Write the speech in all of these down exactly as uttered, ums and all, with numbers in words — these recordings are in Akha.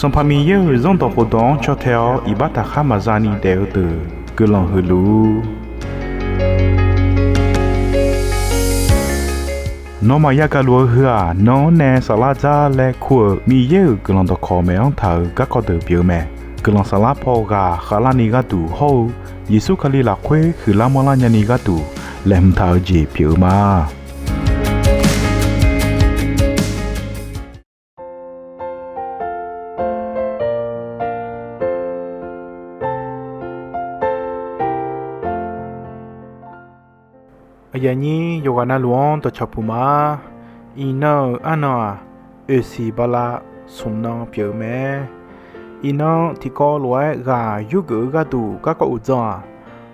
Sanqpaq Miqyaer-euq Zanrdawq khofdawq-anr caw tae-awr iqbax taqkhar maqza ni daef-eu deuq guiqlanq huiq luf-ur. Nawmaf yagaq luf-eu heu-aq, nan-anr nae saflar dzar laer kur-euq Miqyaer-euq guiqlanq dawqkawq maeq-anr taq-euq garkawv deuq pyeuf-eu mae. Guiqlanq saflar paw ghaq khavlarni gharduq hawr-eu Yeqsur Kali lafkhoer huiqlar manrlar nyani gharduq laeqhmq taq-eu jeq pyeuf-eu ma. Aqyuif aqnyir yawqghaq navluf-anr dawqcawq puq ma. Iqnan-euq arnan-aq, oeqsiq bala smq nan pyeuf-eu mae. Iqnan tiqkawv lof-aer ghaq yurgeuf-eu gharduq garkawv uqdzan-aq,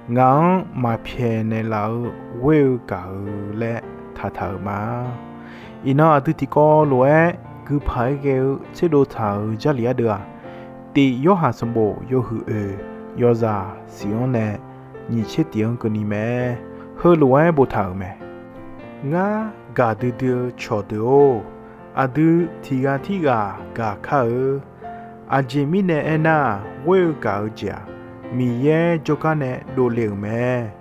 ngaq-anr maqpyaeq naeqlaf-eu ghoer-eu gaq-eu laer taqtaq-euq ma. Iqnan aqdui tiqkawv lof-aer guipaq-aer ghae-eu tserdov taq-euq Jarlif ardeuv-aq, Tif Yorhaq sanqbof yawhuiq oeq yawzaq siq-anr nae nyiq tser tif-anr keuvni mae. Heulof-aer boftaq-euq mae. Ngar gaqdui dui-eu cawqdeuq-or, aqdui tiq ghaq tirghaq gaq kar-eu. Aqjeq mirnae aernar, ghoer-eu gaq-eu jeq-aq, Miqyaer jawrgar nae dovle-euq mae.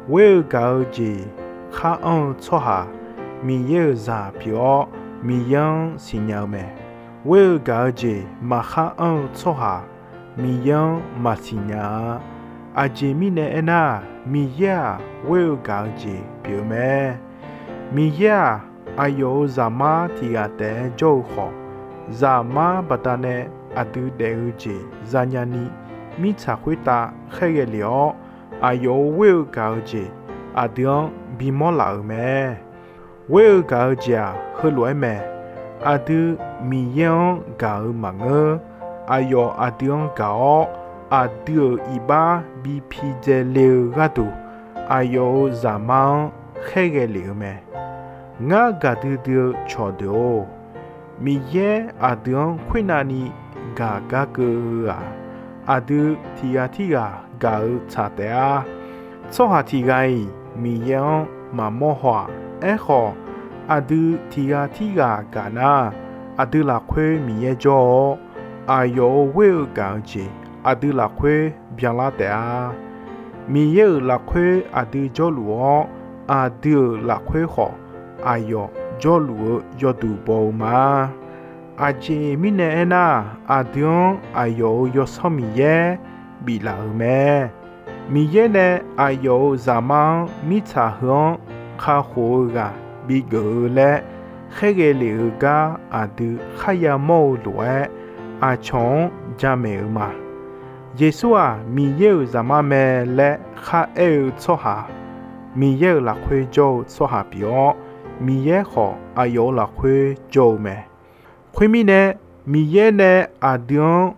Ghoer-eu gaq-eu jeq khar anr-eu tsawrhaq, Miqyaer-euq zaq pyeuf-awr, Miqyaer-anr siqnya-eu mae. Ghoer-eu gaq-eu jeq maqkhar anr-eu tsawrhaq, Miqyaer-anr maqsiq nya-a. Aqjeq mirnae aernar, Miqyaer-aq, ghoer-eu gaq-eu jeq pyeuf-eu mae. Miqyaer-aq, aqyawf-euq Zaqmar tiq ghaq taef-aer jawr-eu khawf, Zaqmar baqdanae aqdui daef-eu jeq zanya ni, mirtsaq khoertav khaerghae lef-awr, aqyawf-euq ghoer-eu gaq-eu jeq aqdui-anr bimawr laf-euq mae. Ghoer-eu gaq-eu jeq-aq, heulof-aer mae. Aqdui Miqyaer-anr gaq-eu maqngeur. Aqyawf aqdui-anr gaq-awr, aqdui-euq iqbax bi pidzae le-eu gharduq, aqyawf-euq Zaqmar-anr khaerghae lef-eu mae. Ngar gaqdui dui-eu cawqdeuq-or, Miqyaer aqdui-anr khoernav ni gaq gar keuv-eu-aq, aqdui tiq ghaq tirghaq gaq-eu tsaq taef-a. Tsawrhaq tiq ghaq-iq Miqyaer-anr maqmawr haw-aq. Aerkhawf, aqdui tiq ghaq tirghaq gaq nar, aqdui lafkhoer Miqyaer jawr-awr, aqyawf-euq ghoer-eu gaq-eu jeq aqdui lafkhoer byanlar taef-a. Miqyaer-euq lafkhoer aqdui jawrluf-awr, aqdui-euq lafkhoer khawf aqyawf jawrluf-eu yawduq baw-eu ma. Aqjeq mirnae aernar, aqdui-anr aqyawf-euq Yawsanr Miqyaer biflaf-euq mae. Miqyaer nae aqyawf-euq Zaqmar-anr mirtsaq heu-anr kakhof-eu ghaq bigeuf-eu laer khaerghae lef-eu gar aqdui kharya mawr-eu lof-aer, aqcawq-anr jamaeq-eu ma. Yeqsur-aq, Miqyaer-euq Zaqmar mae laer kharaer-eu tsawrhaq, Miqyaer-euq lafkhoer jawr-eu tsawrhaq pyeuf-awr, Miqyaer khawf aqyawf-euq lafkhoer jawr-eu mae. Khoermirnae, Miqyaer nae aqdui-anr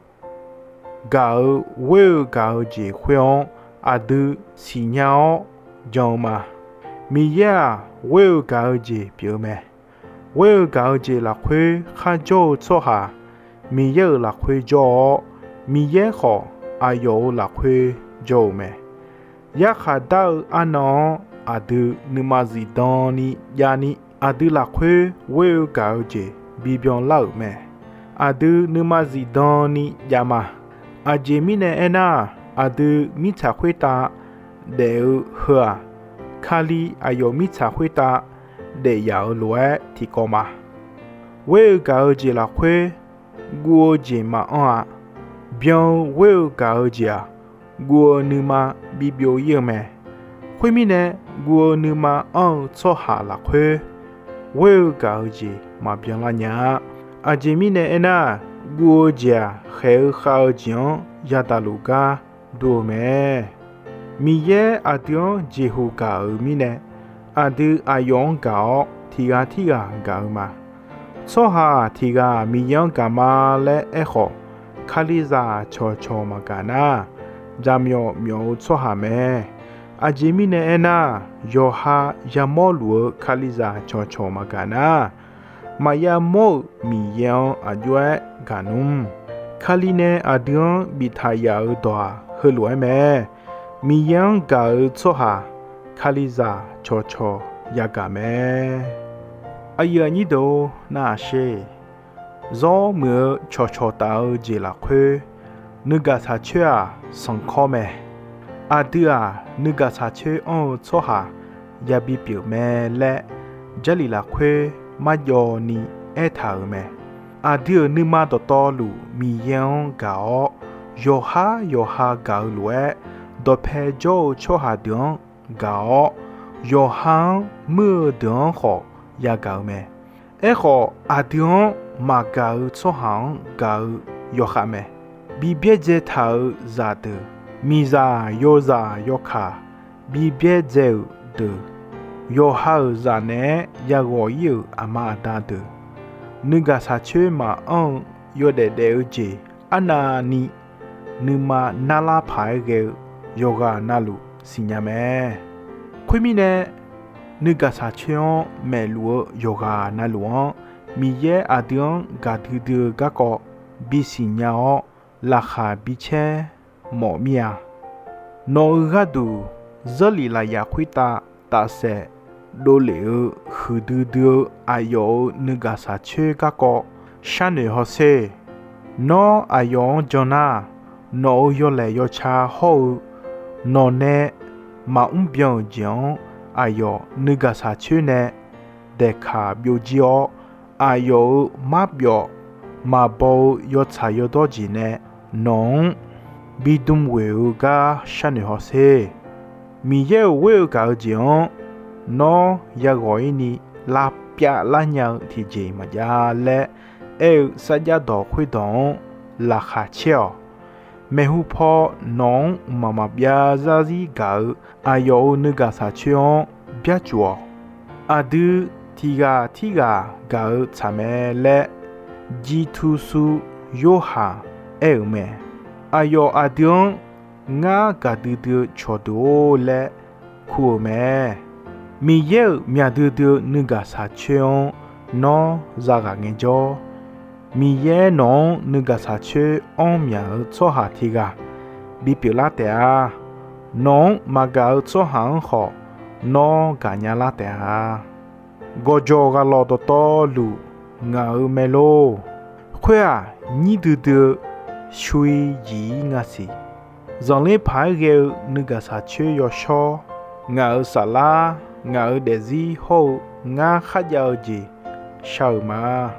gaq-eu ghoer-eu gaq-eu jeq khoer-anr aqdui siqnya-awr jan-eu ma. Miqyaer-aq, ghoer-eu gaq-eu jeq pyeuf-eu mae. Ghoer-eu gaq-eu jeq lafkhoer kharjawr-eu tsawrhaq, Miqyaer-euq lafkhoer jawr-awr, Miqyaer khawf aqyawf-euq lafkhoer jawr-eu mae. Yarkhaq dar-eu arnan-anr aqdui nuima zifdan ni javni, aqdui lafkhoer ghoer-eu gaq-eu jeq bibyan lar-euq mae. Aqdui nuima zifdan ni jav ma. Aqjeq mirnae aernar, aqdui mirtsaq khoertav daef-eu heu-aq, Kali aqyawf mirtsaq khoertav daef yaf-euq lof-aer tiqkawv ma. Ghoer-eu gaq-eu jeq lafkhoer guv-eu jeq maqanr-a. Byan-eu ghoer-eu gaq-eu jeq-aq, guv-eu nuima bibyov ir-eu mae. Khoermirnae, guv-eu nuima anr-eu tsawrhaq lafkhoer ghoer-eu gaq-eu jeq maqbyan lar nya-a. Aqjeq mirnae aernar, guv-eu jeq-aq, khaeq-eu khav-eu jeq-anr yadaq luf gar dur-eu mae. Miqyaer aqdui-anr jeqhu gaq-euq mirnae, aqdui aqyawf-anr gaq-awr tiq ghaq tirghaq gaq-eu ma. Tsawrhaq tiq ghaq Miqyaer-anr gaq ma laer aerkhawf, Kalizaq cawqcawq maqgaq nar, jaqmyawf myawf-eu tsawrhaq mae. Aqjeq mirnae aernar, yawqha yamawr luf-eu Kalizaq cawqcawq maqgaq nar, maqya mawr-euq Miqyaer-anr aqjox-aer gaq nmr. Kali nae aqdui-anr biftaq yaf-eu dawq-aq, heulof-aer mae. Miqyaer-anr gaq-eu tsawrhaq, Kalizaq cawqcawq yagaq mae. Aqyuif aqnyir deuq-or, nar-aq sher. Zawr muiq-eu cawqcawq taf-eu jeq lafkhoer, nuigaq shaqcoer-aq sanqkawr mae. Aqdui-aq, nuigaq shaqcoer anr-eu tsawrhaq yabi pyeuf mae laer, Jarlif lafkhoer marjawv ni aertaq-euq mae. Aqdui-euq nuima dawqtawvluf Miqyaer-anr gaq-awr, yawqhar yawqha gaq-eu lof-aer, dawqpae jawr-eu tsawrhaq deuq-anr gaq-awr, yawqha-anr muir-eu deuq-anr khawf yagaq-eu mae. Aerkhawf, aqdui-anr maqgaq-eu tsawrhaq-anr gaq-eu yawkhav mae. Bi byaerdzae taq-euq zaqdeuq, miqzaq yawzaq yawkaq bi byaerdzae-euq deuq, yawqha-euq zaq naeq-aer yaghawq ir-euq aqma aqda deuq, nuigaq shaqcoer maqanr-eu yawdaef daef-eu jeq arnavni nuima narlar paq-aer ghae-eu yawqghaq navluf siqnya mae. Khoermirnae, nuigaq shaqcoer-anr maeqluf-eu yawqghaq navluf-anr, Miqyaer aqdui-anr gaqdui dui-eu garkawv bisiqnya-awr, laqkhaq bicaer mawf mir-a. Nawq-euq gharduq, Zanrlif lafyaf khoertav tafsaef dovlef-eu huiqdui dui-eu aqyawf-euq nuigaq shaqcoer garkawv sharnoeq hawsher. Nawr aqyawf-anr jan nar, nawq-euq yawlaeq yawca hawr-eu nawq nae maqmr byan-euq jeq-anr aqyawf nuigaq shaqcoer nae daeqkaq byovjir-awr, aqyawf-euq marbyawf maqbaw-eu yawtsaq yawdawr jeq nae nawq-anr bidm ghoeq-eu gar sharnoeq hawsher. Miqyaer-euq ghoer-eu gaq-eu jeq-anr nawr yaghawq ir ni lavpyav lar nya-eu tiqjeq maqjav laer aer-eu sarjax dawq khoerdawq-anr laqkhaq caer-awq. Maeqhu paw nawq-anr mqmaq maqbyav zarzir gaq-eu aqyawf-euq nuigaq shaqcoer-anr byarcuf-awq. Aqdui tiqghaq tirghaq gaq-eu tsaq mae laer Jitusu Yorhaq aer-euq mae. Aqyawf aqdui-anr ngar gaqdui dui-eu cawqdeuq-or laer kur-euq mae. Miqyaer-euq myaq duidui-eu nuigaq shaqcoer-anr nawr zaghaq ngaejawr, Miqyaer nawq-anr nuigaq shaqcoer anr myaq-eu tsawrhaq tiq ghaq bipyeuf lar taef-a. Nawq-anr maqgaq-eu tsawrhaq-anr khawf nawr gaqnya lar taef-a. Gawqjawq ghaq lawq dawqtawvluf ngaq-euq mae lor. Khoer-aq, nyir duidui-eu shu-ir jiq-ir nga siq. Zanqler paq-aer ghae-eu nuigaq shaqcoer yawshawr, ngaq-euq saflar, ngaq-euq daefzir hawr-eu ngar kharjav-eu jeq shar-euq ma.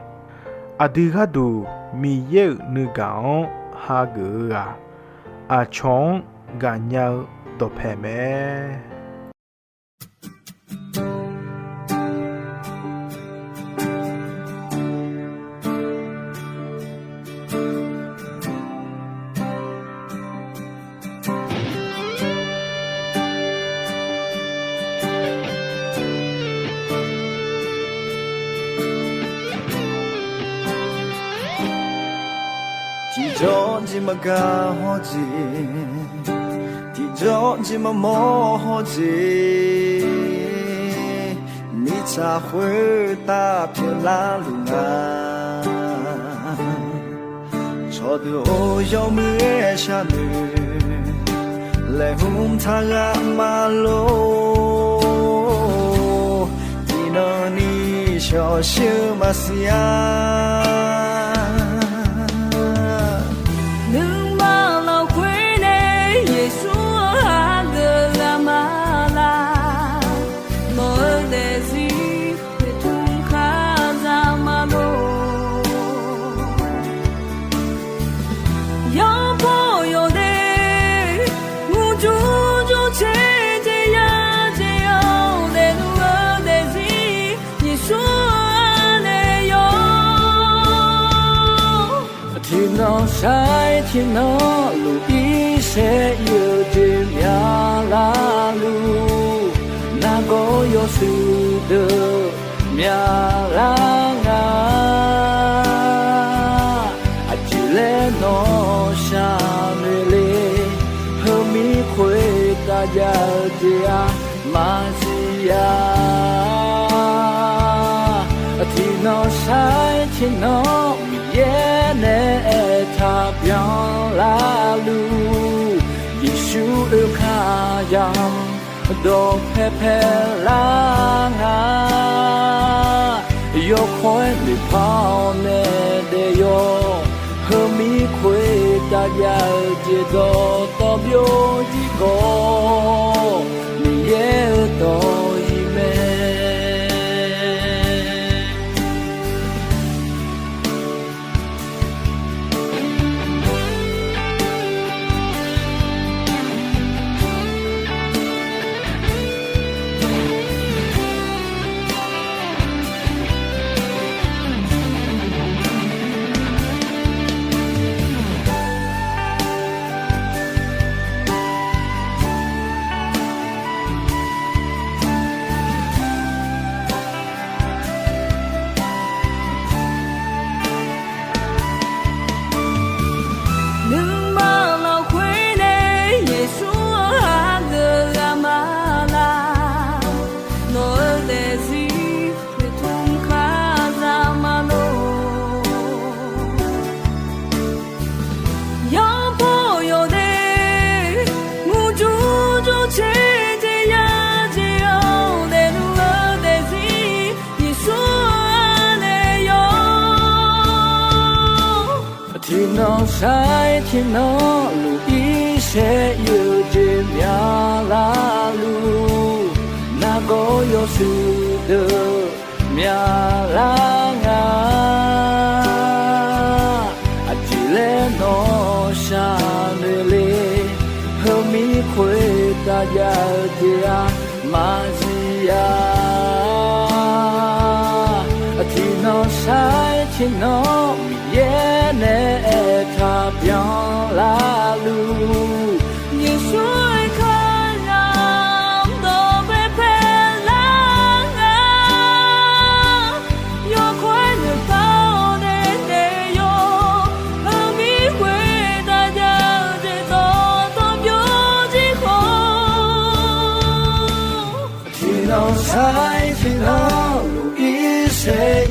Aqdui gharduq Miqyaer-euq nuigaq-anr hageuf-eu ghaq, aqcawq-anr gaqnya-eu dawqpae mae. Tiqjawr jeq maqgaq hawr jeq, tiqjawr jeq maqmawr hawr jeq, mirtsaq khoertav pyeuflar luf nga. Cawqdeuq-or, yawmuiq-aer sharnoeq laeqhmq taq ghaq ma lor. Tiqnan ni shawqshir-eu maqsiq-a. Nuima lafkhoer nae Yeqsur-anr hageuf ghaq ma laq. Nawq-euq daefzir noeqtmq khar za ma lor. Yawbaw yawdaef murjur jur caer jeq ya jeq-awr daefluf-eu daefzir Yeqsur-anr nae yawr. Tiqnan sar-aer tiqnan luf-ir saer ir-eu jeq myaqlar luf. Nargawr yawshuif deuq myaqlar nga. Aqjeq laer nawr sharnoeq le. Heumir khoertav jav-eu jeq-aq maqsiq-a. Tiqnan sar-aer tiqnan Miqyaer nae aertaq byanlar luf. Yeqsur oekar yamq dawqpae paelar nga. Yawkawr-aer noeqpar-awr nae daef yawq. Heumir khoertav jav-eu jeq dawqtawv byovjir khawf, Miqyaer-euq dawq-iq mae. Nuima lafkhoer nae Yeqsur-anr hageuf ghaq ma laq. Nawq-euq daefzir noeqtmq kazaq ma lor. Yawbaw yawdaef murjur jurcaer jeq ya jeq-awr daefluf-eu daefzir Yeqsur-anr nae yawr. Tiqnan sar-aer tiqnan luf-ir saer-eu jeq myaqlar luf. Nargawr yawshuif deuq myaqlar nga. Aqjeq laer nawr sharnoeq le. Heumir khoertav jav-eu jeq-aq maqzif-a. Tiqnan sar-aer tiqnan Miqyaer nae aertaq byanlar luf. Yeqsur-euq kalizaq dawq baepae lar nga. Yawkawr-aer noeqpar-awr nae daef yawq. Heumir khoertav jav-eu jeq dawqtawv byovjir khawf, tiqnan sar-aer tiqnan luf-ir saer